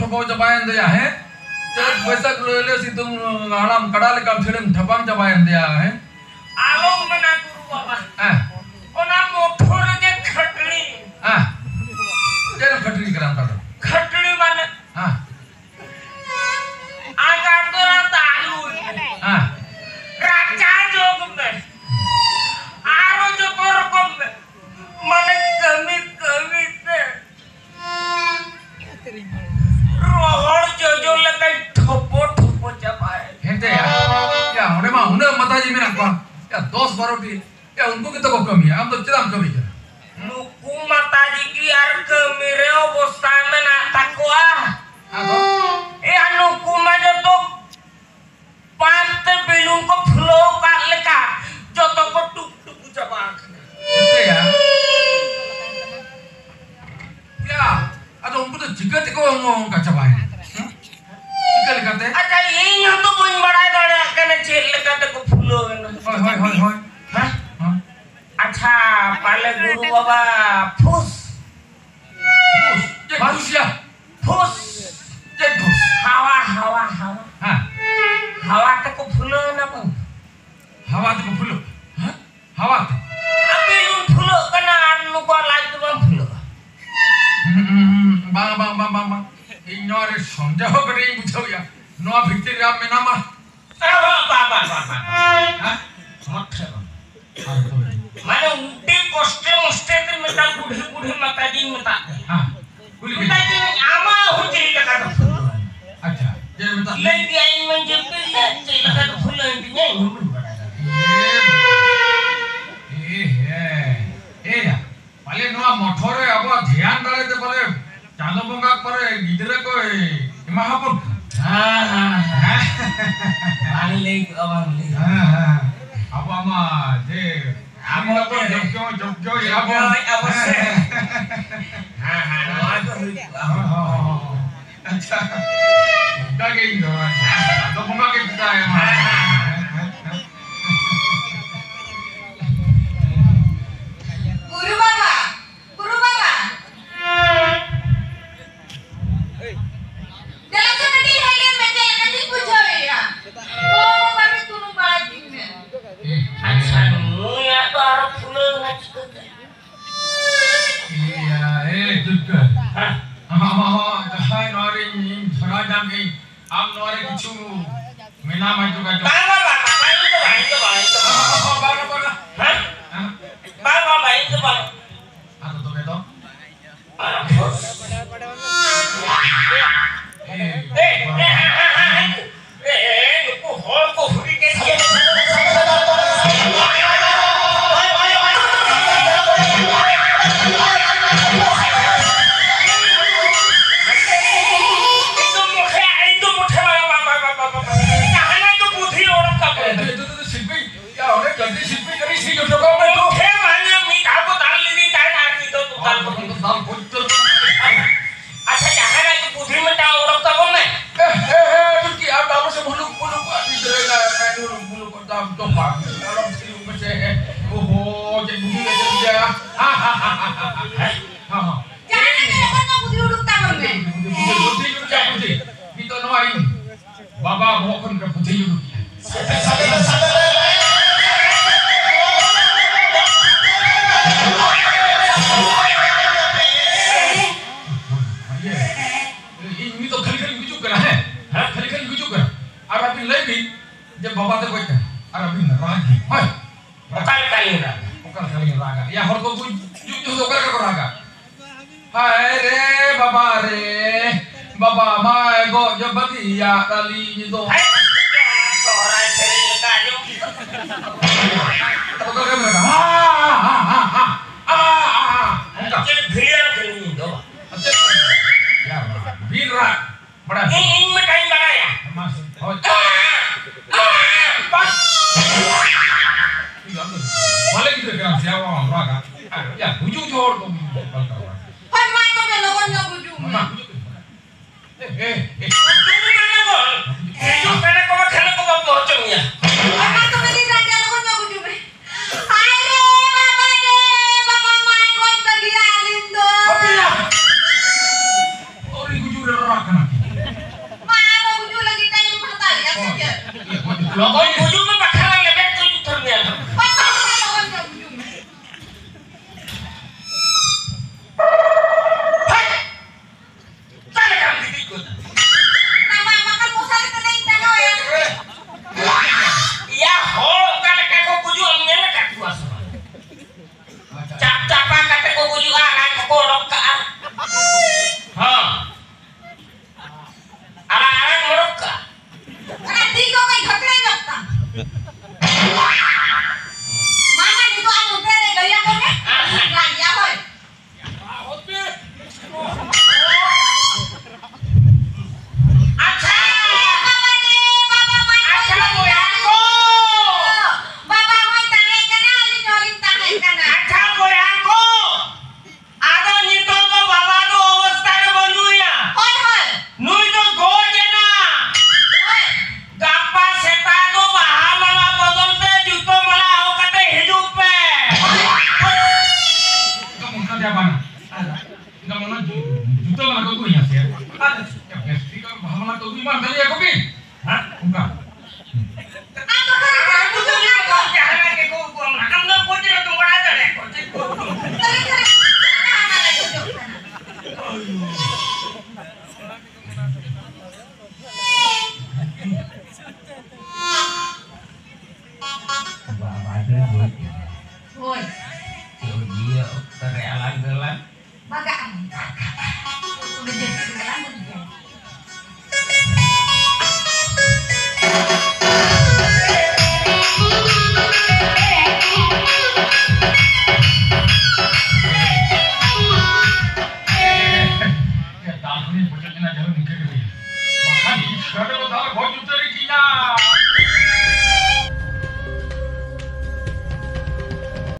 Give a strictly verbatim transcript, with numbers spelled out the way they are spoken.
ᱴᱷᱚᱯᱚ ᱪᱟᱵᱟᱭᱮᱱ ᱛᱟᱭᱟ, ᱦᱮᱸ? ᱪᱟᱹᱛ ᱵᱟᱹᱭᱥᱟᱹᱠᱷ ᱞᱟᱹᱭ ᱞᱮ ᱥᱤᱛᱩᱝ ᱦᱟᱲᱟᱢ ᱠᱟᱰᱟ ᱞᱮᱠᱟᱢ ᱪᱷᱟᱹᱲᱮᱢ ᱴᱷᱟᱯᱟᱝ ᱪᱟᱵᱟᱭᱮᱱ ᱛᱟᱭᱟ, ᱦᱮᱸ? ᱟᱞᱚᱢ ᱢᱮᱱᱟ ᱜᱩᱨᱩ ᱵᱟᱵᱟ᱾ ᱦᱮᱸ᱾ ᱚᱱᱟ ᱢᱚᱴᱷᱚ ᱨᱮᱜᱮ ᱠᱷᱟᱹᱴᱲᱤ᱾ ᱦᱮᱸ᱾ ᱪᱮᱫ ᱮᱢ ᱠᱷᱟᱹᱴᱲᱤ ᱠᱟᱱᱟ ᱚᱱᱠᱟ ᱫᱚ? ᱠᱷᱟᱹᱴᱲᱤ ᱢᱟᱱᱮ ᱦᱮᱸ᱾ ᱟᱸᱜᱟ ᱛᱚᱨᱟ ᱫᱟᱜ ᱞᱩ᱾ ᱦᱮᱸ᱾ ᱨᱟᱪᱟ ᱡᱚᱜ ᱢᱮ᱾ ᱟᱨᱚ ᱡᱚᱛᱚ ᱨᱚᱠᱚᱢ ᱢᱮ᱾ ᱢᱟᱱᱮ ᱠᱟᱹᱢᱤ ᱠᱟᱹᱢᱤ ᱛᱮ ᱨᱚᱦᱚᱲ ᱡᱚᱡᱚ ᱞᱮᱠᱟᱭ ᱴᱷᱚᱯᱚ ᱴᱷᱚᱯᱚ ᱪᱟᱵᱟᱭ᱾ ᱦᱮᱸᱛᱮᱭᱟ, ᱭᱟ, ᱚᱸᱰᱮ ᱢᱟ ᱩᱱᱟᱹᱜ ᱢᱟᱛᱟᱡᱤ ᱢᱮᱱᱟᱜ ᱠᱚᱣᱟ᱾ ᱭᱟ, ᱫᱚᱥ ᱵᱟᱨᱚ ᱴᱤ᱾ ᱭᱟ, ᱩᱱᱠᱩ ᱜᱮᱛᱚ ᱠᱚ ᱠᱟᱹᱢᱤᱭᱟ, ᱟᱢ ᱫᱚ ᱪᱮᱫᱟᱜ ᱮᱢ ᱠᱟᱹᱢᱤ ᱠᱟᱱᱟ? ᱱᱩᱠᱩ ᱢᱟᱛᱟᱡᱤ ᱠᱤ ᱟᱨ ᱠᱟᱹᱢᱤ ᱨᱮ ᱚᱵᱚᱥᱛᱟ ᱢᱮᱱᱟᱜ ᱛᱟᱠᱚᱣᱟ? ᱟᱫᱚ? ᱭᱟ, ᱱᱩᱠᱩ ᱢᱟ ᱡᱚᱛᱚ ᱯᱟᱱ ᱛᱮ ᱵᱮᱞᱩᱱ ᱠᱚ ᱯᱷᱩᱞᱟᱹᱣ ᱠᱟᱜ ᱞᱮᱠᱟ ᱡᱚᱛᱚ ᱠᱚ ᱴᱩᱠ ᱴᱩᱠᱩ ᱪᱟᱵᱟ ᱟᱠᱟᱱᱟ᱾ ᱪᱤᱠᱟᱹᱭᱟ? ᱭᱟ, ᱟᱫᱚ ᱩᱱᱠᱩ ᱫᱚ ᱪᱤᱠᱟᱹ ᱛᱮᱠᱚ ᱚᱱᱠᱟ ᱪᱟᱵᱟᱭᱮᱱᱟ? ᱦᱮᱸ? ᱪᱤᱠᱟᱹ ᱞᱮᱠᱟᱛᱮ? ᱟᱪᱪᱷᱟ, ᱤᱧ ᱦᱚᱸᱛᱚ ᱵᱟᱹᱧ ᱵᱟᱲᱟᱭ ᱫᱟᱲᱮᱭᱟᱜ ᱠᱟᱱᱟ ᱪᱮᱫ ᱞᱮᱠᱟ ᱛᱮᱠᱚ ᱯᱷᱩᱞᱟᱹᱣ ᱮᱱᱟ᱾ ᱦᱳᱭ, ᱦᱳᱭ, ᱦᱳᱭ, ᱦᱳᱭ᱾ ᱦᱮᱸ? ᱦᱮᱸ᱾ ᱟᱪᱪᱷᱟ, ᱯᱟᱞᱮ ᱜᱩᱨᱩ ᱵᱟᱵᱟ ᱯᱷᱩᱥ᱾ ᱯᱷᱩᱥ? ᱪᱮᱫ ᱯᱷᱩᱥ ᱭᱟ? ᱯᱷᱩᱥ᱾ ᱪᱮᱫ ᱯᱷᱩᱥ? ᱦᱟᱣᱟ, ᱦᱟᱣᱟ, ᱦᱟᱣᱟ᱾ ᱦᱮᱸ᱾ ᱦᱟᱣᱟ ᱛᱮᱠᱚ ᱯᱷᱩᱞᱟᱹᱣ ᱮᱱᱟ ᱵᱟᱝ? ᱦᱟᱣᱟ ᱛᱮᱠᱚ ᱯᱷᱩᱞᱟᱹᱣ? ᱦᱮᱸ? ᱦᱟᱣᱟ ᱛᱮ? ᱟᱯᱮ ᱵᱚᱱ ᱯᱷᱩᱞᱟᱹᱜ ᱠᱟᱱᱟ ᱟᱨ ᱱᱩᱠᱩᱣᱟᱜ ᱞᱟᱡ ᱫᱚ ᱵᱟᱝ ᱯᱷᱩᱞᱟᱹᱜᱼᱟ᱾ ᱦᱩᱸ, ᱦᱩᱸ, ᱦᱩᱸ᱾ ᱵᱟᱝ, ᱵᱟᱝ, ᱵᱟᱝ, ᱵᱟᱝ, ᱵᱟᱝ᱾ ᱤᱧ ᱱᱚᱣᱟ ᱨᱮ ᱥᱚᱱᱫᱮᱦᱚ ᱠᱟᱹᱴᱤᱡ ᱤᱧ ᱵᱩᱡᱷᱟᱹᱣ ᱮᱫᱟ᱾ ᱱᱚᱣᱟ ᱵᱷᱤᱛᱤᱨ ᱨᱮ ᱟᱢ ᱢᱮᱱᱟᱢᱟ? ᱵᱟ, ᱵᱟ, ᱵᱟ, ᱵᱟ, ᱵᱟ᱾ ᱦᱮᱸ? ᱢᱚᱴᱷᱮ ᱵᱟᱝ᱾ ᱟᱨ ᱛᱚᱵᱮ? ᱢᱟᱱᱮ ᱩᱰᱤ ᱠᱚᱥᱴᱮ ᱢᱚᱥᱴᱮ ᱛᱮ ᱢᱤᱫᱴᱟᱝ ᱵᱩᱰᱷᱤ, ᱵᱩᱰᱷᱤ ᱢᱟᱛᱟᱡᱤᱧ ᱢᱮᱛᱟᱜ ᱯᱮ᱾ ᱦᱮᱸ᱾ ᱠᱩᱞᱤ ᱢᱮ᱾ ᱢᱮᱛᱟᱡᱤᱧ ᱟᱢᱟᱜ ᱦᱚᱸ ᱪᱮᱫ ᱞᱮᱠᱟ ᱫᱚ ᱯᱷᱩᱞᱟᱹᱣ ᱮᱱᱟ? ᱟᱪᱪᱷᱟ, ᱪᱮᱫ ᱮᱢ ᱢᱮᱛᱟᱜ ᱞᱟᱹᱭ ᱠᱮᱜᱼᱟ, ᱤᱧ ᱢᱟᱹᱧ ᱡᱟᱹᱯᱤᱫ ᱞᱮᱫ, ᱪᱮᱫ ᱞᱮᱠᱟ ᱫᱚ ᱯᱷᱩᱞᱟᱹᱣ ᱮᱱ ᱛᱤᱧᱟ, ᱤᱧ ᱦᱚᱸ ᱵᱟᱹᱧ ᱵᱟᱲᱟᱭ ᱫᱟᱲᱮᱭᱟᱜᱼᱟ᱾ ᱮ, ᱮ, ᱦᱮ, ᱮᱭᱟ, ᱯᱟᱞᱮ ᱱᱚᱣᱟ ᱢᱚᱴᱷᱚ ᱨᱮ ᱟᱵᱚᱣᱟᱜ ᱫᱷᱮᱭᱟᱱ ᱫᱟᱲᱮ ᱛᱮ ᱯᱟᱞᱮ ᱪᱟᱸᱫᱚ ᱵᱚᱸᱜᱟ ᱯᱟᱞᱮ ᱜᱤᱫᱽᱨᱟᱹ ᱠᱚᱭ ᱮᱢᱟ ᱦᱟᱵᱚᱱ ᱠᱟᱱᱟ᱾ ᱦᱮᱸ, ᱦᱮᱸ, ᱦᱮᱸ᱾ ᱦᱮᱸ? ᱵᱟᱝ ᱞᱟᱹᱭ ᱠᱚᱜᱼᱟ, ᱵᱟᱝ ᱞᱟᱹᱭ ᱠᱚᱜᱼᱟ᱾ ᱦᱮᱸ, ᱦᱮᱸ᱾ ᱟᱵᱚᱣᱟᱜ ᱢᱟ ᱡᱮ ᱟᱵᱚ ᱟᱵᱚ ᱫᱚ ᱡᱚᱜᱽᱡᱚ, ᱡᱚᱜᱽᱡᱚ ᱮᱭᱟ ᱵᱚᱱ᱾ ᱦᱳᱭ, ᱟᱵᱚ ᱥᱮ᱾ ᱦᱮᱸ, ᱦᱮᱸ, ᱱᱚᱣᱟ ᱫᱚ ᱦᱩᱭ ᱠᱚᱜᱼᱟ᱾ ᱦᱚᱸ, ᱦᱚᱸ, ᱦᱚᱸ, ᱦᱚᱸ᱾ ᱟᱪᱪᱷᱟ᱾ ᱚᱱᱠᱟ ᱜᱮ ᱤᱧ ᱫᱚ᱾ ᱟᱫᱚ ᱵᱚᱸᱜᱟ ᱜᱮ ᱢᱮᱛᱟᱭᱟ ᱢᱟ᱾ ᱜᱩᱨᱩ ᱵᱟᱵᱟ, ᱜᱩᱨᱩ ᱵᱟᱵᱟ᱾ ᱦᱚᱸ, ᱦᱚᱸ, ᱡᱟᱦᱟᱸᱭ ᱱᱚᱣᱟ ᱨᱮᱧ ᱫᱷᱚᱨᱟᱣ ᱧᱟᱢ ᱜᱮ, ᱟᱢ ᱱᱚᱣᱟ ᱨᱮ ᱠᱤᱪᱷᱩ ᱢᱮᱱᱟᱢᱟ ᱡᱳᱜᱟᱡᱳᱜᱽ᱾ ᱵᱟᱝ, ᱵᱟᱝ, ᱵᱟᱝ, ᱵᱟᱝ, ᱤᱧ ᱫᱚ ᱵᱟᱝ, ᱤᱧ ᱫᱚ ᱵᱟᱝ, ᱤᱧ ᱫᱚ ᱵᱟᱝ᱾ ᱦᱚᱸ, ᱦᱚᱸ, ᱵᱟᱝ, ᱵᱟᱝ, ᱵᱟᱝ᱾ ᱦᱮᱸ? ᱦᱮᱸ? ᱵᱟᱝ, ᱵᱟᱝ, ᱵᱟᱝ, ᱤᱧ ᱫᱚ ᱵᱟᱝ᱾ ᱟᱫᱚ ᱛᱚᱵᱮ ᱫᱚ? ᱮ, ᱮ, ᱮ, ᱮ, ᱱᱩᱠᱩ ᱦᱚᱲ ᱠᱚ ᱦᱩᱨᱤ ᱠᱮᱫ ᱜᱮᱭᱟ᱾ ᱮᱠᱫᱚᱢ ᱢᱩᱴᱷᱮ, ᱮᱠᱫᱚᱢ ᱢᱩᱴᱷᱮ ᱵᱟᱝ, ᱵᱟᱝ, ᱵᱟᱝ᱾ ᱡᱟᱦᱟᱱᱟᱜ ᱫᱚ ᱵᱩᱫᱷᱤ ᱚᱰᱚᱠ ᱛᱟᱵᱚᱱ᱾ ᱮ, ᱫᱩ, ᱫᱩ, ᱫᱩ, ᱥᱤᱞᱯᱤ, ᱭᱟ, ᱚᱱᱮ ᱠᱟᱹᱴᱤᱡ ᱥᱤᱞᱯᱤ ᱠᱟᱹᱴᱤᱡ ᱥᱤ ᱡᱚᱴᱚ ᱠᱟᱜ ᱢᱮ ᱛᱚ᱾ ᱢᱩᱴᱷᱮ ᱵᱟᱝᱟ, ᱢᱤᱫ ᱫᱷᱟᱣ ᱠᱚ ᱫᱟᱞ ᱞᱤᱫᱤᱧ ᱛᱟᱦᱮᱸᱱᱟ, ᱟᱨ ᱱᱤᱛᱚᱜ ᱫᱚ ᱫᱟᱞ ᱵᱟᱹᱱᱩᱜ᱾ ᱫᱟᱞ ᱵᱟᱹᱱᱩᱜ᱾ ᱟᱪᱪᱷᱟ, ᱡᱟᱦᱟᱱᱟᱜ ᱜᱮ ᱵᱩᱫᱷᱤ ᱢᱤᱫᱴᱟᱝ ᱚᱰᱚᱠ ᱛᱟᱵᱚᱱ ᱢᱮ᱾ ᱮ, ᱮ, ᱮ, ᱴᱩᱠᱤ, ᱟᱨ ᱫᱟᱞ ᱥᱮ ᱵᱷᱩᱞᱩᱠ, ᱵᱷᱩᱞᱩᱠ, ᱟᱹᱰᱤ ᱫᱟᱹᱭ ᱫᱟᱭ, ᱢᱮ, ᱵᱷᱩᱞᱩᱠ, ᱵᱷᱩᱞᱩᱠ, ᱫᱟᱢ ᱛᱚ ᱵᱟᱝ᱾ ᱟᱞᱚᱢ ᱛᱷᱤᱨ ᱢᱮᱥᱮ᱾ ᱳᱦᱳ, ᱪᱮᱫ ᱵᱩᱫᱷᱤ ᱨᱮ ᱪᱮᱫ ᱜᱮᱭᱟ? ᱦᱟ, ᱦᱟ, ᱦᱟ᱾ ᱡᱟᱦᱟᱱᱟᱜ ᱜᱮ ᱡᱚᱠᱷᱚᱱ ᱜᱮ ᱵᱩᱫᱷᱤ ᱩᱰᱩᱠ ᱛᱟᱵᱚᱱ ᱢᱮ᱾ ᱵᱩᱫᱷᱤ, ᱵᱩᱫᱷᱤ, ᱵᱩᱫᱷᱤ, ᱵᱩᱫᱷᱤ᱾ ᱱᱤᱛᱚᱜ ᱱᱚᱣᱟ ᱤᱧ ᱵᱟᱵᱟ ᱵᱚᱦᱚᱜ ᱠᱷᱚᱱ ᱜᱮ ᱵᱩᱫᱷᱤ ᱩᱰᱩᱠ᱾ ᱤᱭᱟᱹ, ᱤᱧ ᱱᱤᱛᱚᱜ ᱠᱷᱟᱹᱞᱤ ᱠᱷᱟᱹᱞᱤᱧ ᱜᱩᱡᱩᱜ ᱠᱟᱱᱟ, ᱦᱮᱸ? ᱦᱮᱸ? ᱠᱷᱟᱹᱞᱤ ᱠᱷᱟᱹᱞᱤᱧ ᱜᱩᱡᱩᱜ ᱠᱟᱱᱟ᱾ ᱟᱨ ᱟᱹᱵᱤᱱ ᱞᱟᱹᱭ ᱵᱤᱱ ᱡᱮ ᱵᱟᱵᱟ ᱛᱮ ᱜᱚᱡ ᱠᱟᱱᱟ᱾ ᱟᱨ ᱟᱹᱵᱤᱱ ᱨᱟᱜ ᱜᱮ, ᱦᱳᱭ᱾ ᱚᱠᱟ ᱞᱮᱠᱟ ᱞᱤᱧ ᱨᱟᱜᱟ? ᱚᱠᱟ ᱞᱮᱠᱟ ᱞᱤᱧ ᱨᱟᱜᱟ? ᱭᱟ, ᱦᱚᱲ ᱠᱚ ᱜᱩᱡ-, ᱜᱩᱡᱩᱜ ᱡᱚᱦᱚᱜ ᱫᱚ ᱚᱠᱟ ᱞᱮᱠᱟ ᱠᱚ ᱨᱟᱜᱟ? ᱦᱟᱭ ᱨᱮ ᱵᱟᱵᱟ ᱨᱮ, ᱵᱟᱵᱟ ᱢᱟᱭ ᱜᱚᱡ ᱵᱟᱹᱜᱤᱭᱟᱫ ᱟᱹᱞᱤᱧ ᱫᱚ᱾ ᱦᱮᱸ? ᱥᱚᱦᱨᱟᱭ ᱥᱮᱨᱮᱧ ᱞᱮᱠᱟ ᱟᱸᱡᱚᱢ᱾ ᱚᱠᱟ ᱞᱮᱠᱟ ᱢᱮᱱᱟᱜᱼᱟ? ᱦᱟ, ᱦᱟ, ᱦᱟ, ᱦᱟ, ᱦᱟ᱾ ᱚᱱᱠᱟ᱾ ᱪᱮᱫ ᱵᱷᱤᱲ ᱥᱮᱨᱮᱧ ᱫᱚ? ᱪᱮᱫ? ᱭᱟ, ᱵᱤᱱ ᱨᱟᱜ᱾ ᱵᱟᱲᱟᱭ᱾ ᱤᱧ, ᱤᱧ ᱢᱤᱫᱴᱟᱝ ᱤᱧ ᱵᱟᱲᱟᱭᱟ᱾ ᱢᱟ ᱥᱮ, ᱦᱳᱭ᱾ ᱵᱟᱝ᱾ ᱵᱟᱞᱮ ᱜᱤᱫᱽᱨᱟᱹ ᱠᱟᱱᱟ ᱥᱮ, ᱟᱵᱚ ᱵᱟᱝ ᱨᱟᱜᱟ᱾ ᱭᱟ, ᱦᱩᱡᱩᱜ ᱡᱚᱦᱚᱲ ᱠᱚ ᱵᱟᱝ ᱨᱟᱜᱟ᱾ ᱦᱳᱭ, ᱢᱟ ᱛᱚᱵᱮ ᱞᱚᱜᱚᱱ ᱧᱚᱜ ᱦᱩᱡᱩᱜ ᱢᱮ᱾ ᱢᱟ, ᱦᱩᱡᱩᱜ ᱢᱮ᱾ ᱮ, ᱮ, ᱮ᱾ ᱦᱩᱡᱩᱜ ᱢᱮ ᱞᱚᱜᱚᱱ᱾ ᱦᱤᱡᱩᱜ ᱠᱟᱱᱟ ᱠᱚ, ᱵᱟᱠᱷᱟᱱ ᱠᱚ ᱵᱟᱠᱚ ᱦᱚᱪᱚ ᱢᱮᱭᱟ᱾ ᱦᱳᱭ, ᱢᱟ ᱛᱚᱵᱮ ᱞᱤᱧ ᱨᱟᱜᱟ, ᱞᱚᱜᱚᱱ ᱧᱚᱜ ᱦᱩᱡᱩᱜ ᱢᱮ᱾ ᱦᱟᱭ ᱨᱮ, ᱵᱟᱵᱟ ᱨᱮ, ᱵᱟᱵᱟ ᱢᱟᱭ ᱜᱚᱡ ᱵᱟᱹᱜᱤᱭᱟ ᱟᱹᱞᱤᱧ ᱫᱚ᱾ ᱦᱟᱯᱮᱭᱟ᱾ ᱟᱹᱣᱨᱤ ᱜᱩᱡᱩᱜ ᱨᱮ ᱨᱟᱜ ᱠᱟᱱᱟ᱾ ᱢᱟ ᱟᱨᱚ ᱜᱩᱡᱩᱜ ᱞᱟᱹᱜᱤᱫ ᱴᱟᱭᱤᱢ ᱦᱟᱛᱟᱣᱮᱜᱼᱟ ᱥᱮ ᱪᱮᱫ? ᱤᱭᱟᱹ, ᱜᱚᱡ ᱩᱛᱟᱹᱨ᱾ ᱞᱚᱜᱚᱱ ᱜᱩᱡᱩᱜ ᱢᱮ, ᱵᱟᱠᱷᱟᱱ ᱞᱮᱵᱮᱫ ᱜᱚᱡ ᱩᱛᱟᱹᱨ ᱢᱮᱭᱟ᱾ ᱵᱟᱵᱟ ᱨᱮ, ᱞᱚᱜᱚᱱ ᱧᱚᱜ ᱜᱩᱡᱩᱜ ᱢᱮ᱾ ᱵᱟᱝᱟ᱾ ᱟᱨ ᱡᱮᱢᱚᱱ ᱚᱱᱟ ᱡᱩ-, ᱡᱩᱛᱟᱹ ᱚᱱᱟ ᱠᱚ ᱟᱹᱜᱩᱭᱟ ᱥᱮ᱾ ᱟᱨ ᱵᱮᱥ ᱴᱷᱤᱠ ᱵᱷᱟᱵᱽᱱᱟ ᱠᱚ ᱟᱹᱜᱩᱭ ᱢᱟ, ᱵᱷᱟᱹᱞᱤᱭᱟᱠᱚ ᱠᱤᱱ᱾ ᱦᱮᱸ, ᱚᱱᱠᱟ᱾ ᱟᱢ ᱫᱚ ᱵᱩᱡᱽ ᱨᱮ ᱫᱚᱢ ᱵᱟᱲᱟᱭ ᱫᱟᱲᱮᱭᱟᱠᱚᱣᱟ, ᱪᱮᱫ ᱠᱚ? ᱦᱳᱭ᱾